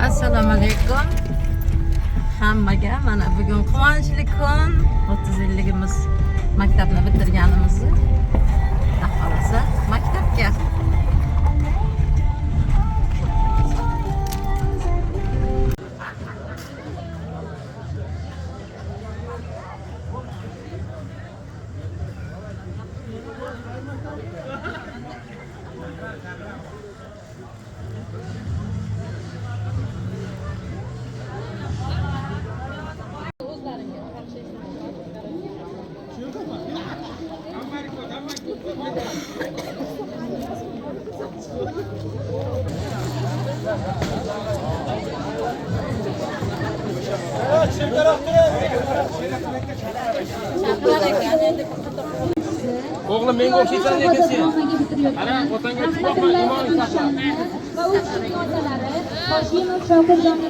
Assalomu alaykum hammaga. Mana bugun quvonchli kun, 30 yilligimiz maktabni bitirganimizni. Xudo xohlasa, maktabga. O'g'lim, menga o'xshaysan lekin sen. Qara, otangga boqma, iymoning saqla. Va u kishining otalari Hoshimov Shokirjonni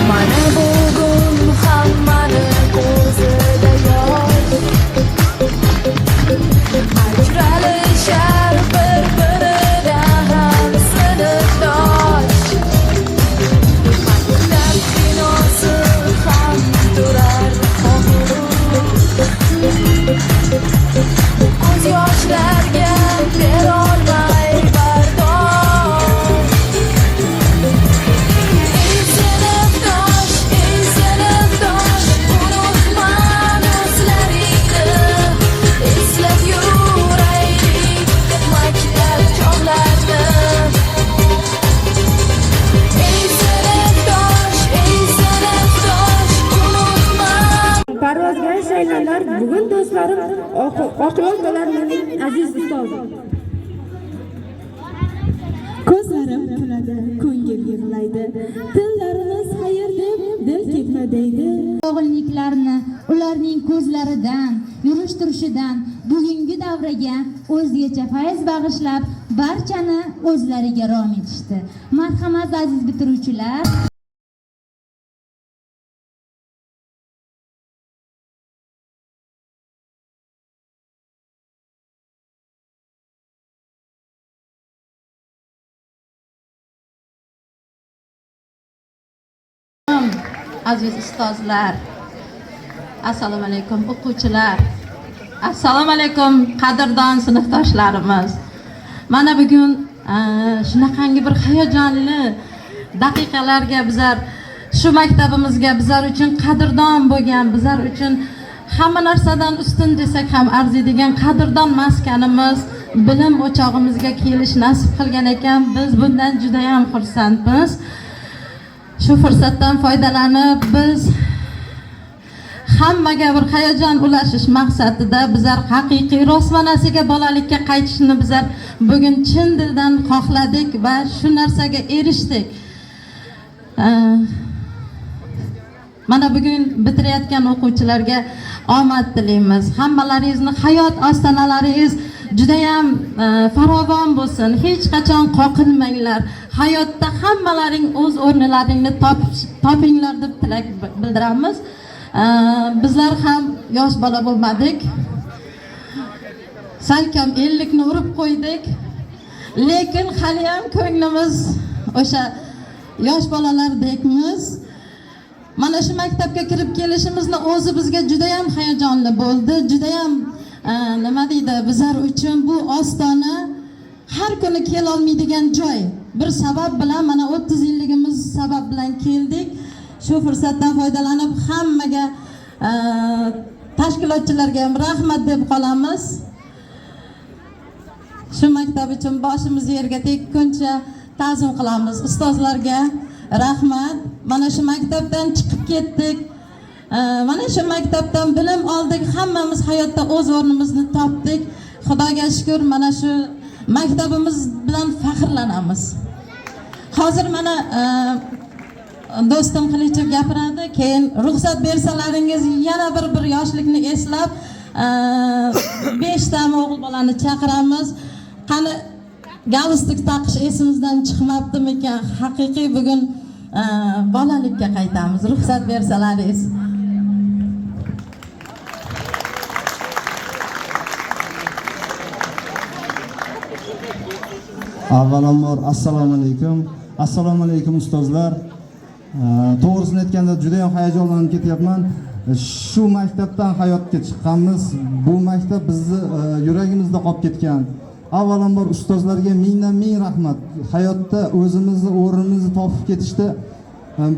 Mana bugun hammani ko'zida yosh, ajralishar bir-biridan ham sinfdosh. Maktab binosi ham turar ko'z yoshlarga berolmay bardosh. Ey sinfdosh, ey sinfdosh, unutma do'stlaringni, eslab yuraylik maktab chog'larini. Ey sinfdosh, ey sinfdosh, unutma. Parvozga shaylanlar bugun do'stlarim, oq yo'l bo'lar mening aziz ustozim. Ko'zlarim kuladi, ko'ngil yig'laydi. Tillarimiz xayr deb, dil ketma deydi. O'g'illiklarni ularning ko'zlaridan, yurish turishidan bugungi davraga o'zgacha fayz bag'ishlab, barchani o'zlariga rom etishdi. Marhamat, aziz bitiruvchilar. Aziz ustozlar, assalomu alaykum o'quvchilar, assalomu alaykum qadrdon sinfdoshlarimiz. Mana bugun shunaqangi bir hayajonli daqiqalarga bizlar shu maktabimizga, bizlar uchun qadrdon bo'lgan, bizlar uchun hamma narsadan ustun desak ham arziydigan qadrdon maskanimiz, bilim o'chog'imizga kelish nasib qilgan ekan. Biz bundan judayam xursandmiz. Shu fursatdan foydalanib, biz hammaga bir hayajon ulashish maqsadida bizlar haqiqiy rostmonasiga bolalikka qaytishni bizlar bugun chin dildan xohladik va shu narsaga erishdik. Mana bugun bitirayotgan o'quvchilarga omad tilaymiz. Hammalaringizni hayot ostonalaringiz judayam farovon bo'lsin. Hech qachon qoqilmanglar. Hayotda hammalaring o'z o'rnilaringni topinglar deb tilak bildiramiz. Bizlar ham yosh bola bo'lmadik. Salkam 50ni urib qo'ydik. Lekin hali ham ko'nglimiz o'sha yosh bolalardekmiz. Mana shu maktabga kirib kelishimizni o'zi bizga judayam hayajonli bo'ldi. Judayam nima deydi, bizlar uchun bu ostona har kuni kelolmaydigan joy. Bir sabab bilan mana 30 yilligimiz sabab bilan keldik. Shu fursatdan foydalanib hammaga, tashkilotchilarga ham rahmat deb qolamiz. Shu maktab uchun boshimiz yerga tekkuncha ta'zim qilamiz. Ustozlarga rahmat. Mana shu maktabdan chiqib ketdik. Mana shu maktabdan bilim oldik. Hammamiz hayotda o'z o'rnimizni topdik. Xudoga shukr, mana shu maktabimiz bilan faxrlanamiz. Hozir mana do'stim Qilichov gapiradi, keyin ruxsat bersalaringiz yana bir yoshlikni eslab 5 ta o'g'il bolani chaqiramiz. Qani galstuk taqish esimizdan chiqmabdimikan? Haqiqiy bugun bolalikka qaytamiz. Ruxsat bersalaringiz. Avvalambor assalomu alaykum. Assalomu alaykum ustozlar. To'g'risini aytganda juda ham hayajonlanib ketyapman. Shu maktabdan hayotga chiqqanmiz. Bu maktab bizni yuragimizda qolib ketgan. Avvalambor ustozlarga mingdan ming rahmat. Hayotda o'zimizni o'rnimizni topib ketishda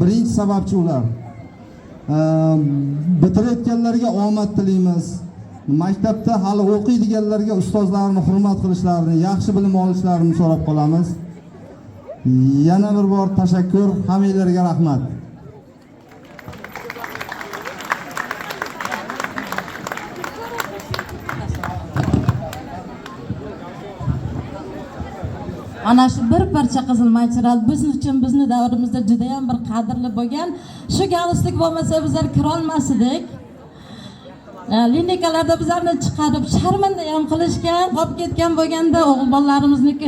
birinchi sababchi ular. Bitirayotganlarga omad tilaymiz. Maktabda hali o'qiydiganlarga ustozlarini hurmat qilishlarini, yaxshi bilim olishlarini so'rab qolamiz. Yana bir bor tashakkur, hammanglarga rahmat. Ana shu bir parcha qizil material biz uchun, bizni davrimizda juda ham bir qadrli bo'lgan. Shu galstuk bo'lmasa bizlar kirolmas edik. Lineykalarda bizlarni chiqarib sharmanda ham qilishgan, qolib ketgan bo'lganda o'g'il bolalarimizniki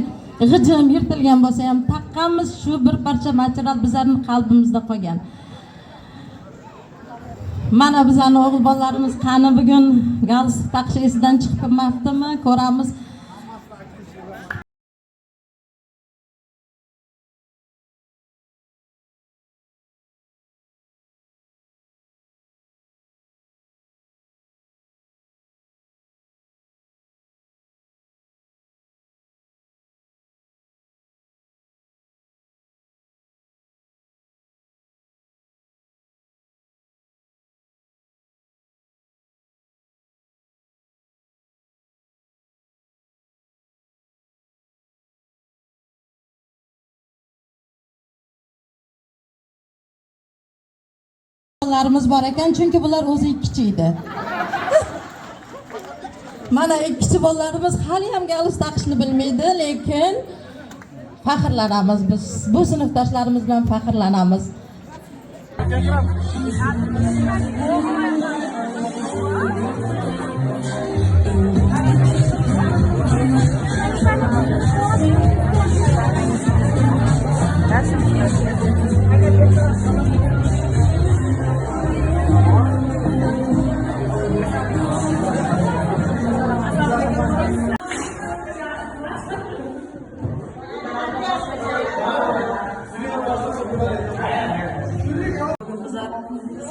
g'ijim yirtilgan bo'lsa ham taqqanmiz. Shu bir parcha material bizlarning qalbimizda qolgan. Mana bizlarning o'g'il bolalarimiz qani bugun galstuk taqish esidan chiqib ketmabdimi, ko'ramiz. Bolalarimiz bor ekan, chunki bular o'zi ikkichi edi. Mana ikkichi bolalarimiz hali ham galstuk taqishni bilmaydi, lekin faxrlanamiz biz. Bu sinfdoshlarimiz bilan faxrlanamiz.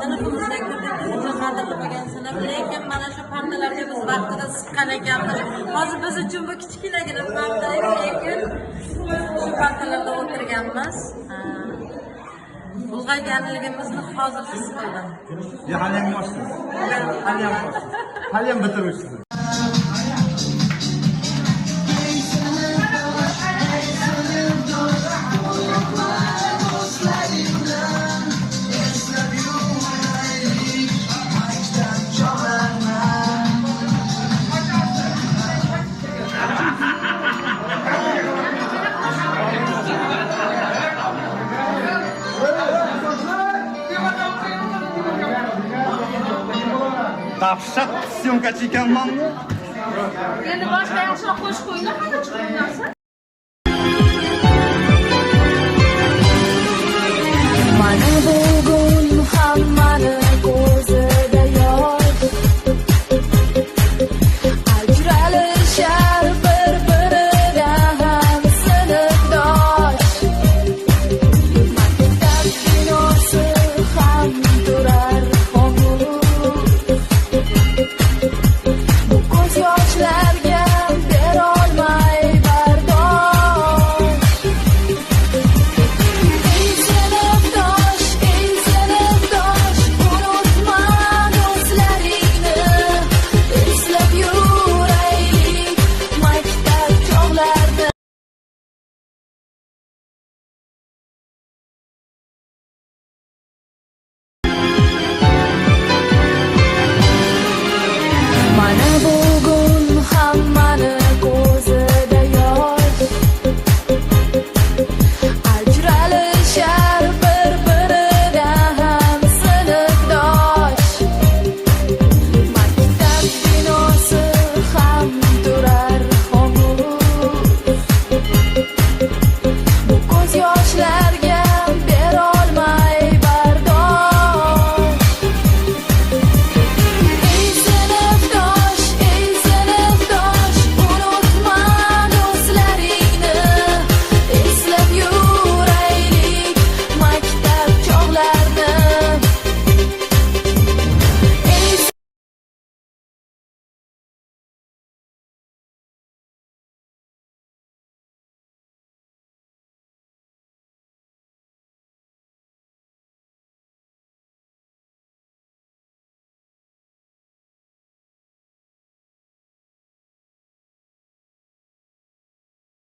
Sinfimizda kirdik, biz uchun qadrli bo'lgan sinf, lekin mana shu partalarga biz vaqtida siqqan ekanmiz. Hozir biz uchun bu kichkinagina parta, lekin shu partalarda o'tirganmiz. Ulg'ayganligimizni hozir his qildim. Hali ham yoshsiz. Hali ham yoshsiz. Hali ham bitiruvchisiz. Dahshat syomkachi ekanmanmi? Endi boshqa yaxshiroq qo'shiq o'yna, hali chiqib narsa.